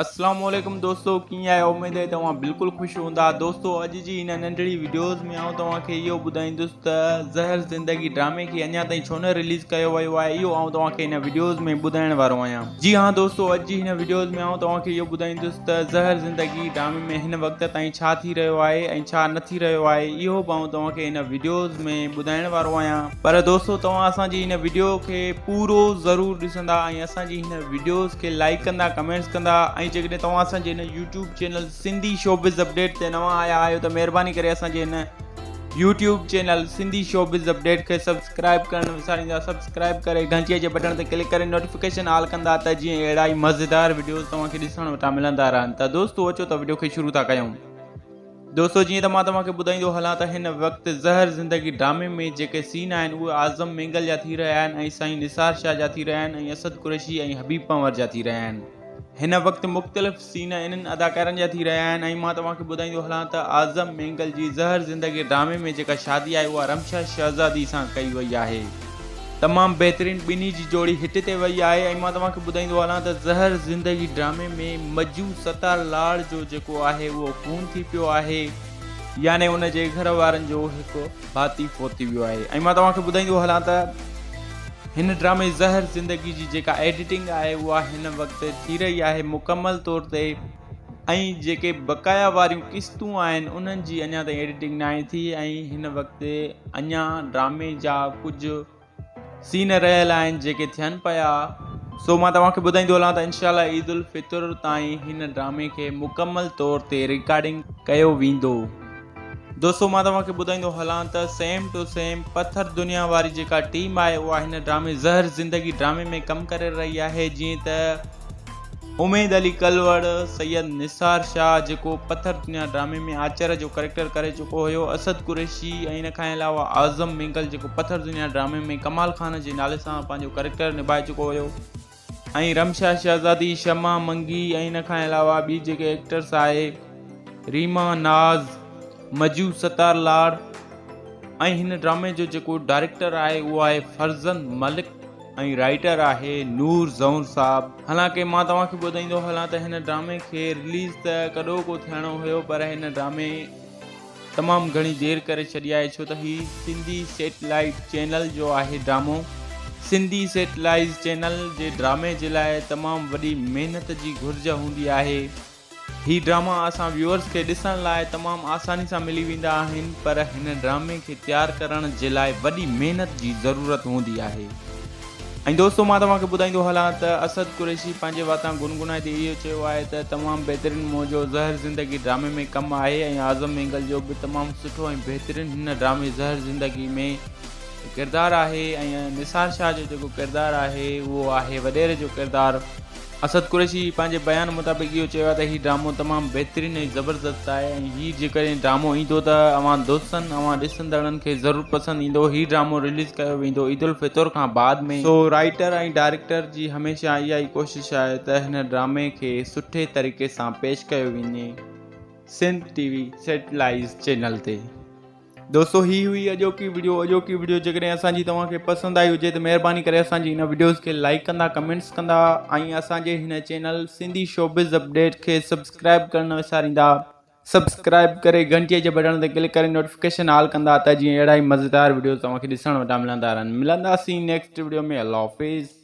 اسلام عليڪم دوستو ڪيئن آهيو اميد آهي توهان بلڪل خوش هوندا دوستو اڄ جي هن ننڍڙي وڊيوز ۾ آئون توهان کي اهو ٻڌائيندس ته زهر زندگي ڊرامي کي اڃا تائين ڇو نه رليز ڪيو ويو آهي اهو آئون توهان کي هن وڊيوز ۾ ٻڌائڻ وارو آهيان جي ها دوستو اڄ جي هن وڊيوز ۾ آئون توهان کي اهو ٻڌائيندس ته زهر زندگي ڊرامي ۾ هن وقت تائين ڇا ٿي رهيو آهي ۽ ڇا نه ٿي رهيو آهي اهو به آئون توهان کي هن وڊيوز ۾ ٻڌائڻ وارو آهيان پر دوستو توهان اسان جي هن وڊيو کي پورو ضرور ڏسندا ۽ اسان جي هن وڊيوز کي لائيڪ ڪندا ڪمينٽس ڪندا ۽ جيڪڏهن توهان اسان جي هن YouTube channel Sindhi showbiz update تي نوان آيا آهيو ته مهرباني ڪري اسان جي هن YouTube channel Sindhi showbiz update کي سبسڪرائب ڪرڻ نه وساريندا سبسڪرائب ڪري گهنٽي جي بٽڻ تي ڪلڪ ڪري نوٽيفڪيشن آل ڪندا ته جيئن اهڙا ئي مزيدار وڊيوز توهان کي ڏسڻ وٽان ملندا رهن ته دوستو اچو ته وڊيو کي شروع ٿا ڪيون دوستو جيئن ته مان توهان کي ٻڌائيندو هلان ته هن وقت زهر زندگي ڊرامي ۾ جيڪي سين آهن اهي اعظم مينگل جا ٿي رهيا آهن ۽ سائين نثار شاهه جا ٿي رهيا آهن ۽ اسد قريشي ۽ حبيب پنور جا ٿي رهيا آهن هن وقت مختلف سين انهن اداڪارن جا ٿي رهيا آهن ۽ مان توهان کي ٻڌائيندو هلان ته اعظم مينگل جي زهر زندگي ڊرامي ۾ جيڪا شادي آهي اها رمشا شهزادي سان ڪئي وئي آهي تمام بهترين ٻنهي جي جوڙي هٽ تي وئي آهي ۽ مان توهان کي ٻڌائيندو هلان ته زهر زندگي ڊرامي ۾ مجو ستار لاڙ جو جيڪو آهي اهو خون ٿي پيو آهي يعني ان جي گهر وارن جو هڪ ڀاتي فوت ٿي ويو آهي ۽ مان توهان کي ٻڌائيندو هلان ته هن ڊرامي زهر زندگي جي جيڪا ايڊيٽنگ آهي اها هن وقت ٿي رهي آهي مڪمل طور تي ۽ جيڪي بقايا واريون قسطون آهن انهن جي اڃا تائين ايڊيٽنگ ناهي ٿي ۽ هن وقت اڃا ڊرامي جا ڪجهه سين رهيل آهن جيڪي ٿين پيا سو مان توهان کي ٻڌائيندو هلان ته انشاء الله عيد الفطر تائين هن ڊرامي کي مڪمل طور تي رڪارڊنگ ڪيو ويندو دوستو مان توهان کي ٻڌائيندو هلان ته سيم ٽو سيم پٿر دنيا واري جيڪا ٽيم آهي اها هن ڊرامي زهر زندگي ڊرامي ۾ ڪم ڪري رهي آهي جيئن ته اميد علي ڪلوڙ، سيد نثار شاهه جيڪو پٿر دنيا ڊرامي ۾ آچر جو ڪريڪٽر ڪري چڪو هيو، اسد قريشي ۽ ان کان علاوه اعظم مينگل جيڪو پٿر دنيا ڊرامي ۾ ڪمال خان جي نالي سان پنهنجو ڪريڪٽر نڀائي چڪو هيو ۽ رمشا شهزادي، شمع منگي ۽ ان کان علاوه ٻي جيڪي ايڪٽرس آهي ريما ناز، مجو ستار لاڙ ۽ هن ڊرامي جو جيڪو ڊائريڪٽر آهي اهو آهي فرزند ملڪ. ۽ رائيٽر آهي نور زئور صاحب. حالانڪه مان توهان کي ٻڌائيندو هلان ته هن ڊرامي کي رليز ته ڪڏهوڪو ٿيڻو هيو پر هن ڊرامي تمام گهڻي دير ڪري ڇڏي آهي ڇو ته هي سنڌي سيٽلائيٽ چينل جو آهي ڊرامو سنڌي سيٽلائيز چينل جي ڊرامي جي لاء تمام وڏي محنت جي گهرج هوندي آهي. هي ڊراما اسان ويورز کي ڏسڻ لاء تمام آساني سان ملي ويندا آهن پر هن ڊرامي کي تيار ڪرڻ جي لاء وڏي محنت جي ضرورت هوندي آهي ۽ دوستو مان توهان کي ٻڌائيندو هلان ته اسد قريشي پنهنجي واتان گنگنائيندي اهو چيو آهي ته تمام بهترين منهنجو زهر زندگي ڊرامي ۾ ڪم آهي ۽ اعظم مينگل جو به تمام سٺو ۽ بهترين هن ڊرامي زهر زندگي ۾ ڪردار آهي ۽ نثار شاهه جو جيڪو ڪردار آهي اهو آهي وڏيري جو ڪردار اسد قريشي پنهنجي بيان مطابق اهو چيو آهي ته هي ڊرامو تمام بهترين ۽ زبردست آهي ۽ هي جيڪڏهن ڊرامو ايندو ته اوهان دوستن اوهان ڏسندڙن کي ضرور پسند ايندو هي ڊرامو رليز ڪيو ويندو عيد الفطر کان بعد ۾. سو رائيٽر ۽ ڊائريڪٽر جي هميشه اها ئي ڪوشش آهي ته هن ڊرامي کي سٺي طريقي سان پيش ڪيو وڃي سنڌ ٽي وي سيٽلائيز چينل تي. دوستو هي هئي اڄوڪي وڊيو اڄوڪي وڊيو جيڪڏهن اسان جي توهان کي پسند آئي هجي ته مهرباني ڪري اسان جي هن وڊيوز کي لائڪ ڪندا ڪمينٽس ڪندا ۽ اسان جي هن چينل سنڌي شوبز اپڊيٽ کي سبسڪرائب ڪرڻ نه وساريندا سبسڪرائب ڪري گهنٽي جي بٽڻ تي ڪلڪ ڪري نوٽيفڪيشن آل ڪندا ته جيئن اهڙا ئي مزيدار وڊيوز توهان کي ڏسڻ وٽان ملندا رهن ملنداسين نيڪسٽ وڊيو ۾ الله حافظ.